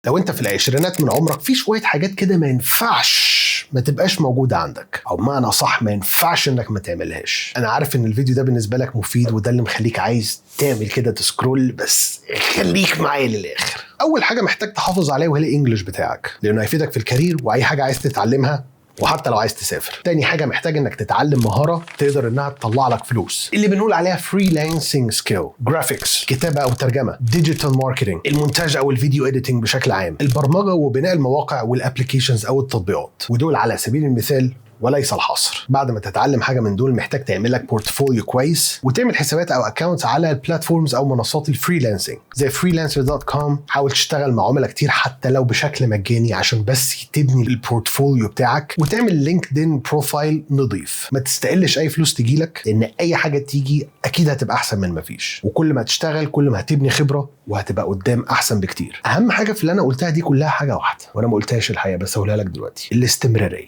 لو انت في العشرينات من عمرك، في شوية حاجات كده ما ينفعش ما تبقاش موجودة عندك، او بمعنى صح ما ينفعش انك ما تعملهاش. انا عارف ان الفيديو ده بالنسبة لك مفيد وده اللي مخليك عايز تعمل كده ت scroll، بس خليك معايا للاخر. اول حاجة محتاج تحافظ عليها وهي ال English بتاعك، لانه هيفيدك في ال career واي حاجة عايز تتعلمها، وحتى لو عايز تسافر. تاني حاجة محتاج انك تتعلم مهارة تقدر انها تطلع لك فلوس، اللي بنقول عليها freelancing skill: graphics، كتابه او ترجمه، digital marketing، المونتاج او ال video editing بشكل عام، البرمجة وبناء المواقع وال applications او التطبيقات. ودول على سبيل المثال وليس الحصر. بعد ما تتعلم حاجة من دول، محتاج تعمل لك portfolio كويس وتعمل حسابات او accounts على ال platforms او منصات ال freelancing زي freelancer.com. حاول تشتغل مع عملاء كتير حتى لو بشكل مجاني عشان بس تبني ال portfolio بتاعك، وتعمل LinkedIn profile نظيف. ما تستقلش اي فلوس تجيلك، لان اي حاجة تيجي اكيد هتبقى احسن من ما فيش، وكل ما تشتغل كل ما هتبني خبره وهتبقى قدام احسن بكتير. اهم حاجة في اللي انا قلتها دي كلها حاجة واحده، وانا ما قلتهاش الحقيقة بس هقولها لك دلوقتي: الاستمراريه.